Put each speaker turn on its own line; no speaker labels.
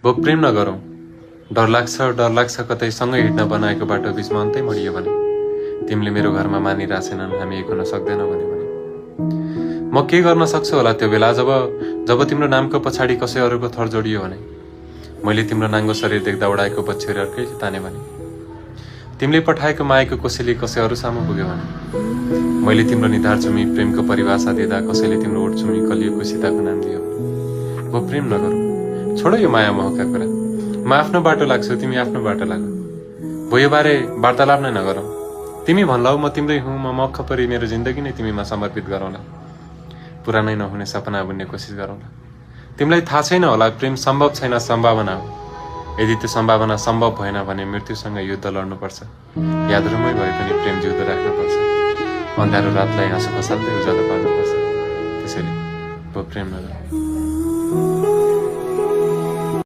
भो प्रेम नगरौँ, डर लाग्छ कतै सँगै हिँड्न बनाएको बाटो बिचमा अन्तै मरियो भने, तिमीले मेरो घरमा मानिरहेछेनन् हामी एक हुन सक्दैनौ भने म के गर्न सक्छु होला त्यो बेला जब तिम्रो नामको पछाडि कसै अरूको थर जोडियो भने, मैले तिम्रो नाङ्गो शरीर देख्दा उडाएको बच्छ्यौरी अर्कै ताने भने, तिमीले पठाएको मायाको कोसेली कसै अरू सामु पुग्यो भने, मैले तिम्रो निधार चुमी प्रेमको परिभाषा दिँदा कसैले तिम्रो ओठ चुमी कलिएको सीताको नाम दियो। वो प्रेम नगरौँ, छोडो यो माया मोहका कुरा, म आफ्नो बाटो लाग्छु तिमी आफ्नो बाटो लाग। वो यो बारे वार्तालाप नै नगरौँ, तिमी भन्लाउ म तिम्रै हुँ, म मक्ख परी मेरो जिन्दगी नै तिमीमा समर्पित गरौँला। पुरानै नहुने सपना बुन्ने कोसिस गरौँला। तिमीलाई थाहा छैन होला प्रेम सम्भव छैन सम्भावना हो। यदि त्यो सम्भावना सम्भव भएन भने मृत्युसँग युद्ध लड्नुपर्छ। यादरुमै भए पनि प्रेम जिउँदो राख्नुपर्छ। अन्धारो रातलाई आँसु खसाल्दै उज्यालो पार्नुपर्छ। त्यसैले वो प्रेम नगरौँ।